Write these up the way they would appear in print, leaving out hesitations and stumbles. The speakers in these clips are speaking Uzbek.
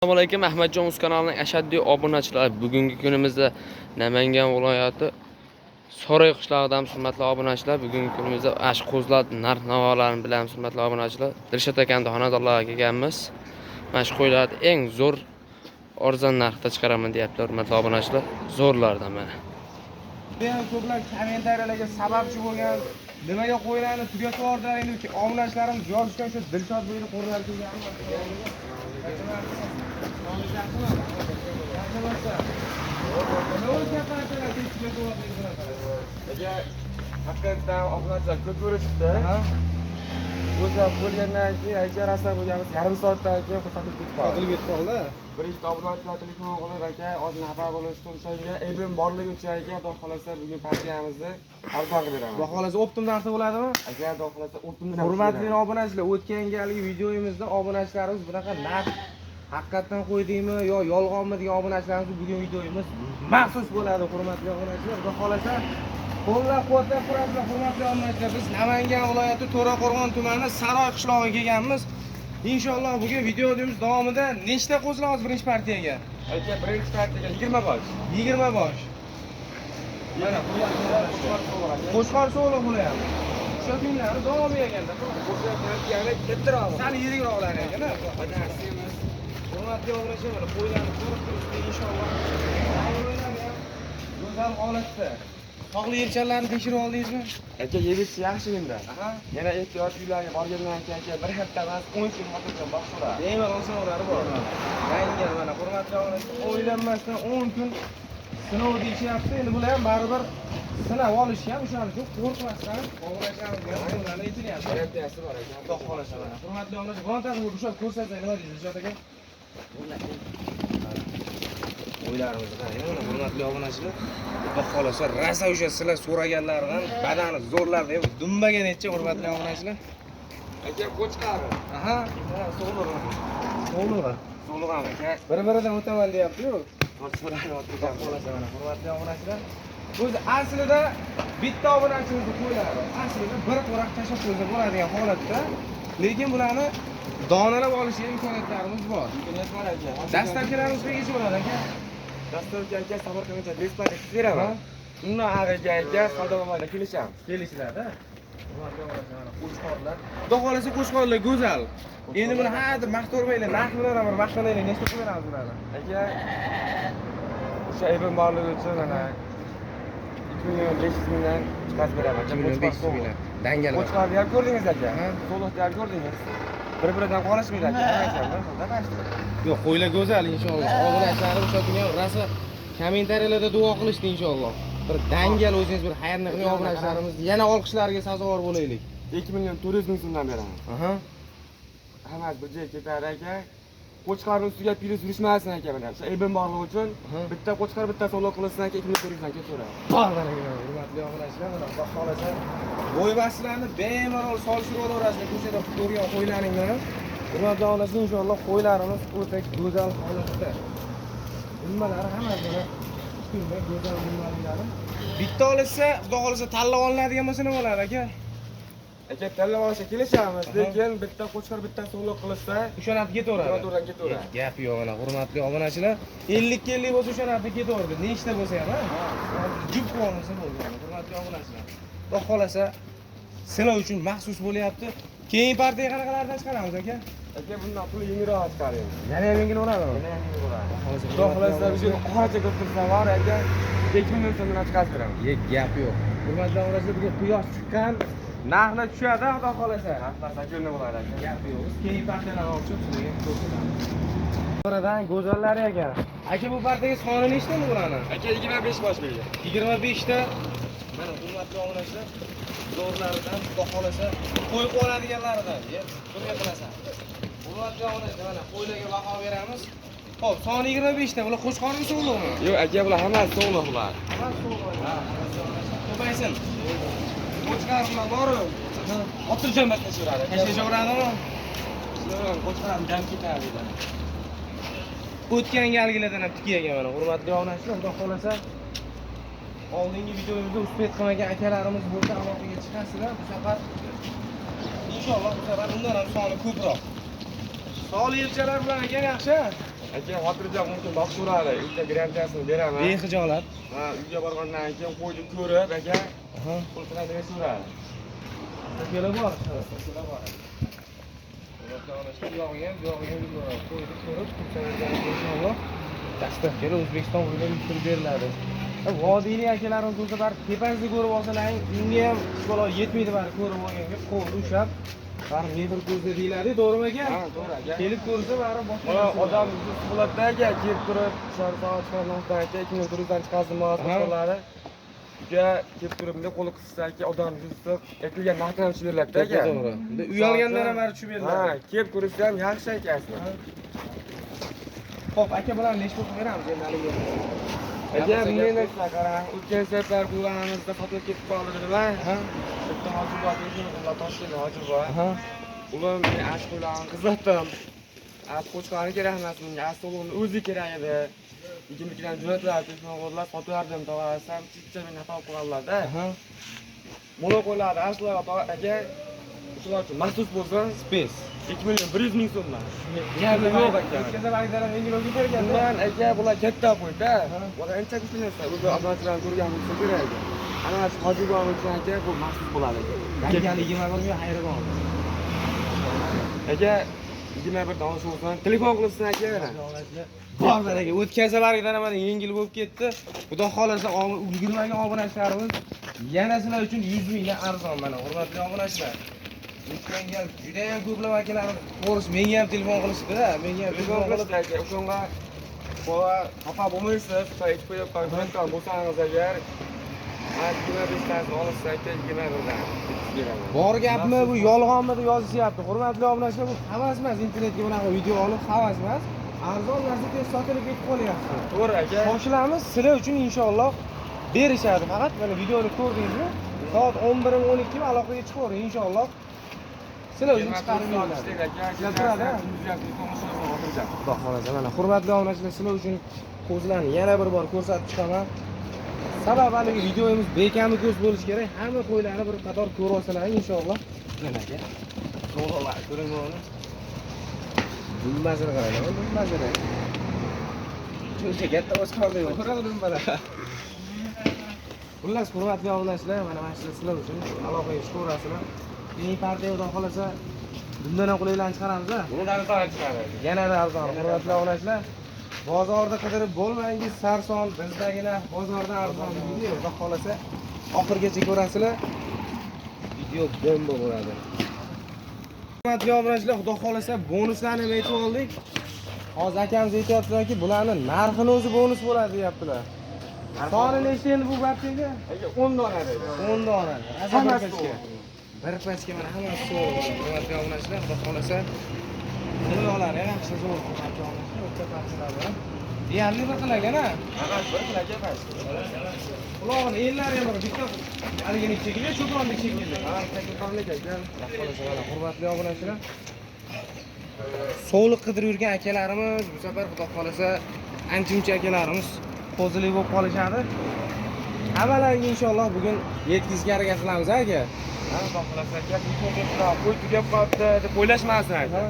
Assalomu alaykum, Ahmadjon Uz kanalining ashaddiy obunachilari. Bugungi kunimizda Namangan viloyati Saroy qishlog'idamiz, hurmatli obunachilar. Bugungi kunimizda ash qo'zlar narx navolarini bilamiz, hurmatli obunachilar. Dilshod akamni xonadonlariga kelganmiz. Mana shu qo'ylarni eng zo'r arzon narxda chiqaraman deyaptilar, hurmatli obunachilar. Zo'rlardan mana. Judayam ko'plab kommentariyalarga sababchi bo'lgan, nimaga qo'ylarni tugatib yubordilar, endi obunachilarimiz yozishgan, shu Dilshod bo'yni qo'rlar kelganmi? Nima o'tgan partiyalar tez tugatib yubordingiz bunaqa? Aka, haqiqatdan obunachilar ko'p ko'rishibdi. Ha? O'zi bo'lgandan keyin aka rosa bo'lganmiz, yarim soatdan keyin sotilib ketib qoldi. Sotilib ketib qoldi. Bir ikkita obunachilar telefon qilib, aka, hozir nafar bo'lishdi, o'shanga aybim borligi uchun aka, xudo xohlasa bugun partiyamizni arzon qilib beraman. Xudo xohlasa оптом narxi bo'ladimi? Aka, xudo xohlasa оптом Hurmatli obunachilar, o'tgan galgi videoyimizda obunachilarimiz bunaqa narx haqiqatdan qo'ydingmi yo yolg'onmi degan obunachilarimiz, bugun videoyimiz maxsus bo'ladi, hurmatli obunachilar. Xudo xohlasa qo'llab-quvvatlab turasizlar, hurmatli obunachilar. Biz Namangan viloyati To'raqo'rg'on tumani Saroy qishlog'iga kelganmiz. Inshaalloh bugun videomiz davomida nechta qo'zilamiz birinchi partiyaga? Aka, birinchi partiyaga 20 bosh. 20 bosh. Mana Qo'chqor so'liq bo'lyapti. O'sha kunlari davom ekanda. yana kattarog'i. Sal yirikroqlari ekan, a? Hurmatli obunachilar, mana qo'ylarni ko'rib turibdi, inshaalloh. Qo'ylar ham go'zal holatda. Tog'li yelchanlarni tekshirib oldingizmi? Aka, yevishi yaxshi endi. Aha. Yana ehtiyot uylarga borgandan keyin aka bir hafta emas, 10 kun xotirjam boqsalar. Bemalol sinovlari bor. Yangi mana, hurmatli obunachilar, o'ylanmasdan 10 kun sinov deyishyapti. Endi bular ham baribir sinab olishgan, o'shaning uchun qo'rqmasdan obunachilarimizga ham qo'ylarni aytilyapti. Garantiyasi bor aka. Xudo xohlasa mana. Hurmatli obunachilar, birontasini ushlab ko'rsatsak nima deysiz, Dilshod aka? O'ylarimizni qarang, mana, hurmatli obunachilar. Xudo xohlasa rosa o'sha sizlar so'raganlardan badani zo'rlar deb dumbaga necha, hurmatli obunachilar. Aka, qo'chqari. Aha, So'lig'i. to'g'ri. So'lig'i ham aka. Bir-biridan o'taman deyapti-yu. Tortishmalarni Xudo o'tkazamiz. xohlasa mana, hurmatli obunachilar. O'zi aslida bitta obunachimizni qo'ylari. Aslida bir qo'raq tashlab qo'ysa bo'ladigan holatda, lekin bularni donalab olishga imkoniyatlarimiz bor. Imkoniyat bor aka. Доставка larimiz qayergacha bo'ladi, aka? Доставка aka, Samarqandgacha bесплатно qilib beraman. Undan ag'iga aka savdo mobaynida kelishamiz. Kelishlarda. Qo'chqorlar. Xudo xohlasa qo'chqorlar go'zal. Endi buni ha deb maqtavermanglar, narx bilan ham bir maqtanaylik, nechta pul beramiz bularni? Aka, o'sha aybim borligi uchun mana 2 million 500 mingdan chiqarib beraman. 2 million 500 mingdan. Dangal. Qo'chqorni ham ko'rdingiz aka. Ha. So'liqni ham ko'rdingiz. Bir-biridan qolishmaydi aka. Nima bir xilda mana. Yo'q, qo'ylar go'zal inshaalloh. Obunachilarim o'sha kunga rosa kommentariyalarda duo qilishdi inshaalloh. Bir dangal o'zingiz bir xayrni qiling obunachilarimiz yana olqishlariga sazovor bo'laylik. 2 million 400 ming so'mdan beraman. Aha. Hammasi bir joyga ketadi aka. Qo'chqorni ustiga plyus urishmasin aka mana. O'sha aybim borligi uchun Aha. bitta qo'chqor bitta so'liq qilsin aka, 2 million 400 dan ketaveradi. Bor baraka, hurmatli obunachilar, mana xudo xohlasa bo'ybaslarni bemalol solishtirib olaverasizlar ko'chada ko'rgan qo'ylaring bilan. Hurmatli obunachilar, inshaalloh qo'ylarimiz o'ta go'zal holatda. Dummalari hammasi mana shunday go'zal dummalilari. Bitta olishsa, xudo xohlasa tanlab olinadigan bo'lsa nima bo'ladi, aka? Aka, tanlab olsa kelishamiz, Aha. lekin bitta qo'chqor bitta so'liq qilsa O'sha narxda ketaveradi. To'g'ridan ketaveradi. Gap yo'q, mana, hurmatli obunachilar. 50 ga 50 bo'lsa o'sha narxda ketaveradi. Nechta bo'lsa ham, ha? Jup qilib olinsa bo'ldi, mana, hurmatli obunachilar. Xudo xohlasa sizlar uchun maxsus bo'lyapti. Keyingi partiya qanaqalardan chiqaramiz, aka? Aka, bundan puli yengilroq chiqaramiz. Yana ham yengil bo'ladimi? Yana ham yengil bo'ladi. Xudo xohlasa bugun oxirigacha ko'rib tursa bor aka, 2 million so'mdan chiqarib beraman. Ye, gap yo'q. Hurmatli obunachilar, bugun quyosh chiqqan, narxlar tushadi, xudo xohlasa. Narxlar законный bo'ladi aka. Gap yo'q. Biz keyingi partiyalarni olib chiqib sizlarga ko'rsatamiz. Biridan go'zallari ekan. Aka, bu partiyaga soni nechta bularni? Aka, 25 bosh bergan. 25 ta. Mana, hurmatli obunachilar, zo'rlaridan, xudo xohlasa qo'y oladiganlaridan. Ye, bunga qilasan. Hurmatli obunachilar, mana qo'ylarga baho beramiz. Xo'p, soni 25 ta. Bular qo'chqormi, so'liqmi? Yo'q aka, bular hammasi so'liq bular. Hammasi so'liq. Ko'paysin. Qo'chqorlar boru. Xotirjam tashlashaveradi. Tashlashaveradimi? Qo'chqorim dam ketadi deydi. O'tgan galgilardan ham tikka ekan mana, hurmatli obunachilar, xudo xohlasa oldingi videomizda успеть qilmagan akalarimiz bo'lsa aloqaga chiqasizlar. Bu safar inshaalloh bu safar undan ham soni ko'proq. Sol yelchalar bilan ekan, yaxshi. Aka, xotirjam mumkin boqishaveradi. Uyda garantiyasini beraman. Bexijolat. Ha, uyga borgandan keyin qo'yni ko'rib, aka, pul qilib beraveradi. Kelib bor, kelib bor. Yog'i ham, buyog'i ham yuraveradi. Qo'yni ko'rib, pul inshaalloh. Dastlabki O'zbekiston bo'ylab yutib beriladi. Vodiylik akalarimiz bo'lsa bari tepasini ko'rib olsalar, unga ham ishbalo yetmaydi bari ko'rib olganga qo'lni ushlab, bari mehr ko'zda deyiladi, to'g'rimi aka? Ha, to'g'ri aka. Kelib ko'rsa bari boshqa. Mana odam bo'ladi aka, kelib turib, soat chiqarmasdan aka, 2400 dan chiqazdim boshqalari. Uyga kelib turib, bunday qo'li qissa aka, odam yuzi siq, aytilgan narxdan tushib beriladi aka. To'g'ri. Uyalgandan ham bari tushib beriladi. Ha, kelib ko'rsa ham yaxshi aka aslida. Xo'p, aka bilan necha pul beramiz endi haligi? Aka, bunday narsa qarang, o'tgan safar qo'yganimizda sotilib ketib qoldi nima? Ha. Bitta Hojiboy telefon qildilar, Toshkentda Hojiboy. Ha. Ular men ash qo'ylarni qizlatdim. Ash qo'chqorni kerak emas menga, ash so'lig'ini o'zi kerak edi. 20 kilodan jo'natlar, telefon qildilar, sotaverdim, tovarasam, chicha meni xato qilganlar-da. Ha. Mo'la qo'ylarni ashlar aka, shular uchun maxsus bo'lsin. Space. 2 million 100 ming so'mdan. Gapi yo'q aka. O'tgan safargidan ham yengil bo'lib ketar ekan. Bundan aka bular katta qo'yda. Bular ancha kuchli narsa. O'zi obunachilarni ko'rgan bo'lsa kerak aka. Ana shu Hojiboy uchun aka bu maxsus bo'ladi aka. Yangi 21 ming xayri bor. Aka 21 dan oshib bo'lsin, telefon qilsin aka yana. Bor aka, o'tgan safargidan ham yengil bo'lib ketdi. Xudo xolasa ulgurmagan obunachilarimiz yana sizlar uchun 100 mingdan arzon mana hurmatli obunachilar. O'tgan gal juda ham ko'plab akalarimiz ko'rish menga ham telefon qilishdi-da, menga ham Telefon qilishdi aka, o'shanga bola xafa bo'lmaysiz, aytib qo'yayotgan jo'natgan bo'lsangiz agar 25 tasini olsa aka 21 dan beraman. Bor gapmi bu yolg'onmi deb yozishyapti. Hurmatli obunachilar, bu havas emas, internetga bunaqa video olib havas emas. Arzon narsa tez sotilib ketib qolyapti. To'g'ri aka. Qo'shilamiz, sizlar uchun inshaalloh berishadi. Faqat mana videoni ko'rdingizmi? Soat 11 mi 12 mi aloqaga chiqavering inshaalloh. Sizlar uchun chiqarib beriladi. Turadi. Xudo xolasa mana hurmatli obunachilar, sizlar uchun ko'zlarni yana bir bor ko'rsatib chiqaman. Sabab haligi videomiz bekami ko'z bo'lishi kerak. Hamma qo'ylarni bir qator ko'rib olsalar inshaalloh. Mana aka. To'g'rilar ko'ring buni. Dummasini qarang, dummasini. Shuncha katta o'sqorda yo'q. Ko'radi dumbalar. Xullas, hurmatli obunachilar, mana shu sizlar uchun aloqaga chiqaverasizlar. Keyingi partiya xudo xolasa bundan ham qulaylarni chiqaramiz-a. Bundan arzon chiqadi. Yanada arzon, hurmatli obunachilar. Bozorda qidirib bo'lmangiz sarson, bizdagina bozorda arzon deydi. Xudo xolasa oxirigacha ko'rasizlar. Video bomba bo'ladi. Hurmatli obunachilar, xudo xolasa bonuslarni ham aytib oldik. Hozir akamiz aytyaptilarki, bularni narxini o'zi bonus bo'ladi deyaptilar. Soni nechta endi bu partiyaga? Aka 10 dona deydi. 10 dona. Hammasi Bir pachka mana hammasi so'rib oladi. Hurmatli obunachilar, xudo xolasa quloqlari ham yaxshi zo'r hurmatli obunachilar, o'rta parchalar bilan. Deyarli bir xil ekan, ha? Hammasi bir xil aka pachka. Qulog'ini ellari ham bir bitta haligini shekilli, cho'pronlik shekilli. Ha, cho'pronlik aka. Xudo xolasa mana hurmatli obunachilar. Sovliq qidirib yurgan akalarimiz bu safar xudo xolasa ancha-muncha akalarimiz qo'zilik bo'lib qolishadi. Hammalariga inshaalloh bugun yetkazishga harakat qilamiz aka. Ha, xudo xolasa aka, telefon qilib qo'y tugab qolibdi deb o'ylashmasin aka.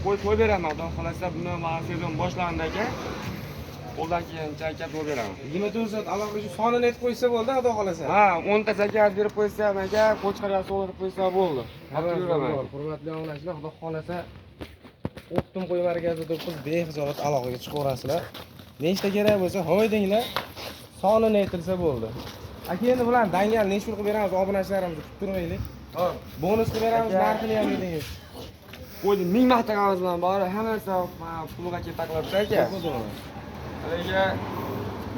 Qo'y qo'yib beraman, xudo xolasa bundan mana sezon boshlandi aka. Qo'ldan kelgancha aka qo'yib beraman. 24 soat aloqa shu sonini aytib qo'ysa bo'ldi, xudo xolasa. Ha, 10 ta zakaz berib qo'ysa ham aka, qo'chqorga so'lib qo'ysa bo'ldi. Yuraman. Hurmatli obunachilar, xudo xolasa O'qtim qo'y markazida turibmiz, bexijolat aloqaga chiqaverasizlar. Nechta kerak bo'lsa, hoydinglar, sonini aytilsa bo'ldi. Aka, endi bularni dangal necha pul qilib beramiz, obunachilarimizni kuttirmaylik. Hop, bonus qilib beramiz, narxini ham aytingiz. Qo'ydi 1000 marta bilan bor, hammasi pulga kelib taqilibdi aka. Aka,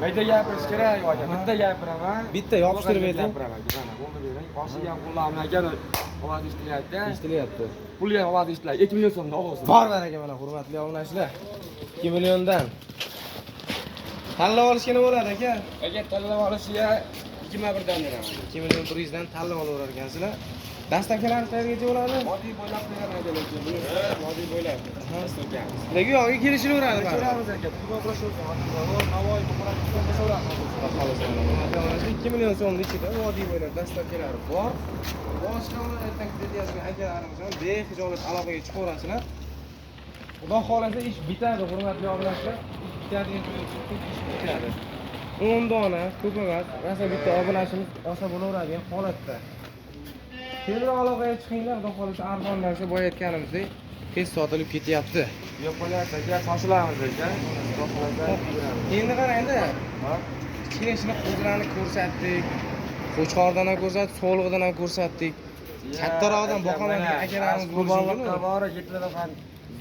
mayda gapirish kerak aka, bitta gapiraman. Bitta yopishtirib bering. Gapiraman aka, mana bo'ldi bering. Boshiga ham qo'llarimni aka ovoz eshitilyapti. Eshitilyapti. Pulga ham ovoz eshitiladi. 2 million so'mdan olsin. Bor aka, mana hurmatli obunachilar. 2 milliondan. Tanlab olishga nima bo'ladi aka? Aka, tanlab olishiga 21 dan beraman. 2 million 100 dan tanlab olaverar ekansizlar. Dastlabkilarni qayergacha bo'ladi? Vodiy bo'ylab beraman aka, lekin buni vodiy bo'ylab. Dastlabkamiz. Lekin yog'iga kelishilaveradi. Kelishaveramiz aka. Telefon qilishaversin. Navoiy Buxoro qilishaveramiz. 2 million so'mni ichida vodiy bo'ylab dastlabkilari bor. Boshqa viloyatdan kuzatayotgan akalarimiz ham bexijolat aloqaga chiqaverasizlar. Xudo xolasa ish bitadi, hurmatli obunachilar. Ish bitadi, ish bitadi. 10 dona, ko'p emas. Rosa bitta obunachimiz olsa bo'laveradigan holatda. Tezroq aloqaga chiqinglar, xudo xolasa arzon narsa boya aytganimizdek tez sotilib ketyapti. Yo'q bo'lyapti aka, shoshilamiz aka. Xudo xolasa. Endi qarang-da. Kichkina kichkina qo'zilarni ko'rsatdik. Qo'chqordan ham ko'rsatdik, so'lig'idan ham ko'rsatdik. Kattaroqdan boqaman degan akalarimiz bo'lishi mumkin. Bor, yetiladi ham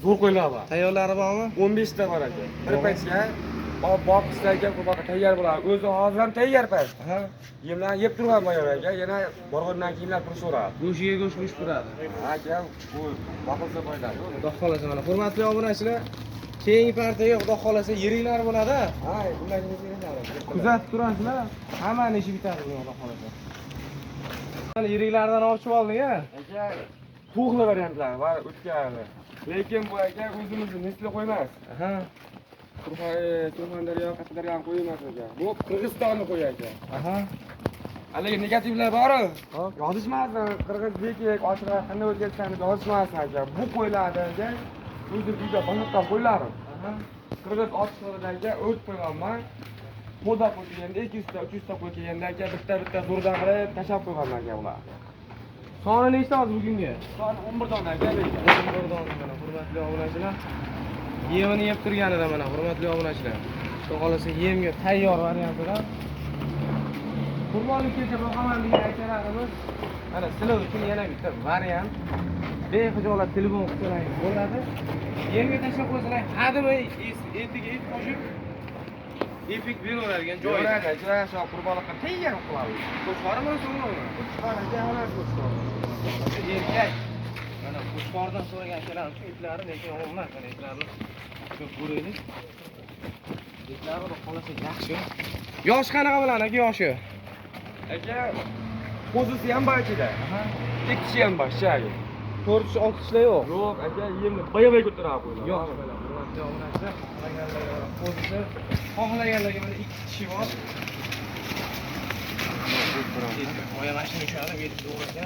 zo'r qo'ylar bor. Tayyorlari bormi? 15 ta bor aka. Bir paytga boqsa aka, qurbaqa tayyor bo'ladi. O'zi hozir ham tayyor payt. Ha. Yemlarni yeb turgan boya aka, yana borg'ondan kiyimlar turishaveradi. Go'shiga go'sht qo'shib turadi. Aka, bu boqilsa foydali. Xudo xolasa mana hurmatli obunachilar, keyingi partiyaga xudo xolasa yeringlar bo'ladi. Ha, bundan keyin yeringlar. Kuzatib turasizlar, hammani ishi bitadi bugun xudo xolasa. Mana yeriklardan olib chiqib olding a? Aka, to'g'ri variantlar bor o'tgani. Lekin bu aka o'zimizni nesli qo'ymas. Aha. Surxondaryo, Qashqadaryo qo'ymas aka. Bu Qirg'izistonni qo'y aka. Aha. Haligi negativlar bor-ku. Hop. Yozishmasin, qirg'iz bekik, oshig'a qanday o'tgan deb yozishmasin aka. Bu qo'ylarni aka, o'zim uyda boshqatdan qo'ylarim. Aha. Qirg'iz ochiqligida aka o't qo'yganman. Poda qo'y kelganda 200 ta, 300 ta qo'y kelganda aka bitta-bitta zo'rdan qilib tashlab qo'yganman aka ular. Soni nechta hozir bugungi? Soni 11 dona aka lekin. 11 dona mana hurmatli obunachilar. Yemini yeb turganida mana hurmatli obunachilar. Xudo xolasa yemga tayyor variantida. Qurbonlikkacha boqaman degan akalarimiz mana sizlar uchun yana bitta variant. Bexijolat telefon qilsalaringiz bo'ladi. Yemga tashlab qo'ysalar, hademay etiga et qo'shib epik beraveradigan joyi. Jo'radi aka, shu qurbonlikqa tayyor qilamiz. Qo'chqormi so'ngmi? Qo'chqor aka, hammasi qo'chqor. Erkak. Mana qo'chqordan so'ragan akalarimiz etlari lekin yomon emas. Mana etlarini ko'p ko'raylik. Etlari xudo xolasa yaxshi. Yoshi qanaqa bilan aka yoshi? Aka, qo'zisi ham bor ichida. Aha. Ikki ham bor, shagi. 4 tish, 6 tishlar yo'q. Yo'q aka, yemni boya-boya ko'tarib qo'ydi. Yo'q, mana hurmatli obunachilar, xohlaganlarga mana qo'zisi, xohlaganlarga mana 2 tishi bor. Oya mashina ushlab yetib to'g'ri.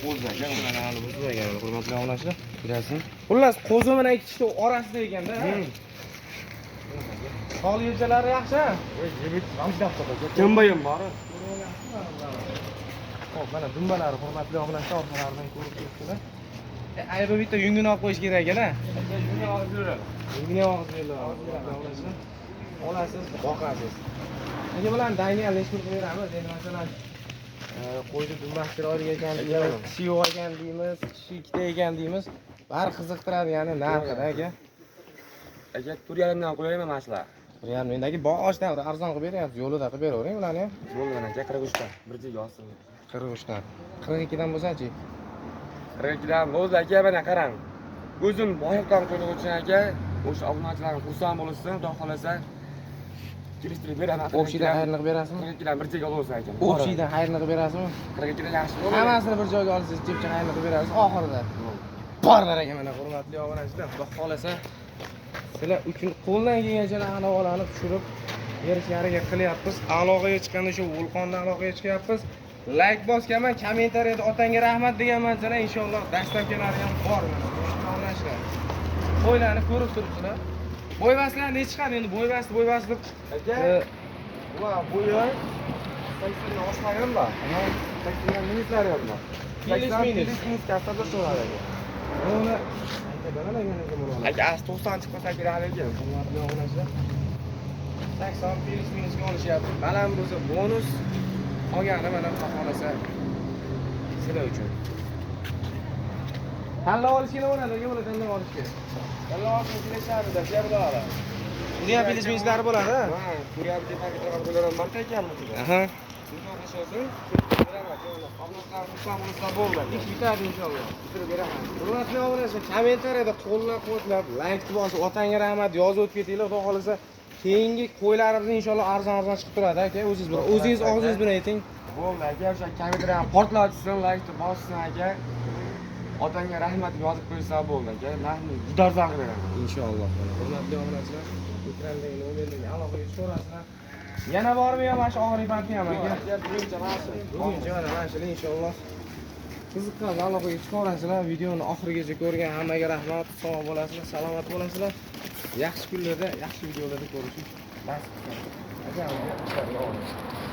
Qo'zi aka, Mana hali buzmagan, hurmatli obunachilar. Ko'rasiz? Xullas, qo'zi bilan 2 tishni orasida ekanda. Hol yelchalari yaxshi. Kimbayam bor. Xo'p, mana dumbalari hurmatli obunachilar orqalaridan ko'rib turibsizlar. Aybi bitta yungini olib qo'yish kerak ekan-a? Aka, yungini olib yuradi. Yungini olib yuradi. Olasiz, boqasiz. Aka bilan dangal necha pul qilib beramiz? Endi masalan, qo'yni dumbasi chiroyli ekan deymiz, tishi yo'q ekan deymiz, tishi ikkita ekan deymiz. Bari qiziqtiradi, ya'ni narxida aka. Aka, 4,5 dan qo'yaymi mana shular? 1,5 mendagi boshidan bir arzon qilib beryapsiz, yo'lida qilib beravering ularni ham. Bo'ldi aka, 43 dan. Bir joyga olsin. 43 dan. 42 dan bo'lsa-chi? 42 dan bo'ldi aka, mana qarang. O'zim boyoqdan qo'ydik uchun aka, o'sha obunachilarim xursand bo'lsin, xudo xolasa kelishtirib beraman. Общийdan xayrli qilib berasizmi? 42 dan bir joyga olaversin aka. Общийdan xayrli qilib berasizmi? 42 dan yaxshi bo'ladi. Hammasini bir joyga olsangiz, jipcha xayrli qilib berasiz oxirida. Borlar aka mana hurmatli obunachilar, xudo xolasa sizlar uchun qo'ldan kelgancha narx-navolarni tushirib berishga harakat qilyapmiz. Aloqaga chiqqanda shu Vulqondan aloqaga chiqyapmiz. Like bosganman, kommentariyada otangga rahmat deganman sana, inshaalloh dastavkalari ham bor mana obunachilar. Qo'ylarni ko'rib turibsizlar. Bo'yvaslar ne chiqadi endi bo'yvas bo'yvas deb Aka, bular bo'yi 80 dan oshmagan bor. 80 dan minuslari ham bor. Minus, minus. Minus minus kasada shunlar aka. Uni aytaman aka buni. Aka, as 90 chiqmasa kerak lekin. Hurmatli obunachilar. 80 plus minusga olishyapti. Baland bo'lsa bonus, qolgani mana xudo xolasa sizlar uchun. Tanlab olishga nima bo'ladi? Aka, bular tanlab olishga. Tanlab olishni kelishadi, aka bular. Uni ham plus minuslari bo'ladi, ha? Ha, ko'ryapti degan qo'ylar ham bor ekan buni. Aha. Shunday qo'shilsin. Beraman, obunachilar xursand bo'lsa bo'ldi. Ish bitadi inshaalloh. Bitirib beraman. Hurmatli obunachilar, kommentariyada qo'llab-quvvatlab, like bosib, otangga rahmat yozib o'tib ketinglar. Xudo xolasa keyingi qo'ylarimiz inshaalloh arzon-arzon chiqib turadi aka. O'zingiz bilan, o'zingiz og'zingiz bilan ayting. Bo'ldi aka, o'sha kommentariyani portlatsin, like bossin aka. Otangga rahmat yozib qo'ysa bo'ldi aka. Narxni juda arzon qilib beraman. Inshaalloh. Mana hurmatli obunachilar, ekrandagi nomerlarga aloqaga chiqaverasizlar. Yana bormi yo mana shu oxirgi partiyami aka? Aka, buguncha mana shu. Buguncha mana shular inshaalloh. Qiziqqan aloqaga chiqaverasizlar. Videoni oxirigacha ko'rgan hammaga rahmat. Sog' bo'lasizlar, salomat bo'lasizlar. Yaxshi kunlarda, yaxshi videolarda ko'rishish nasib qilsin. Aka, ishlarga omad.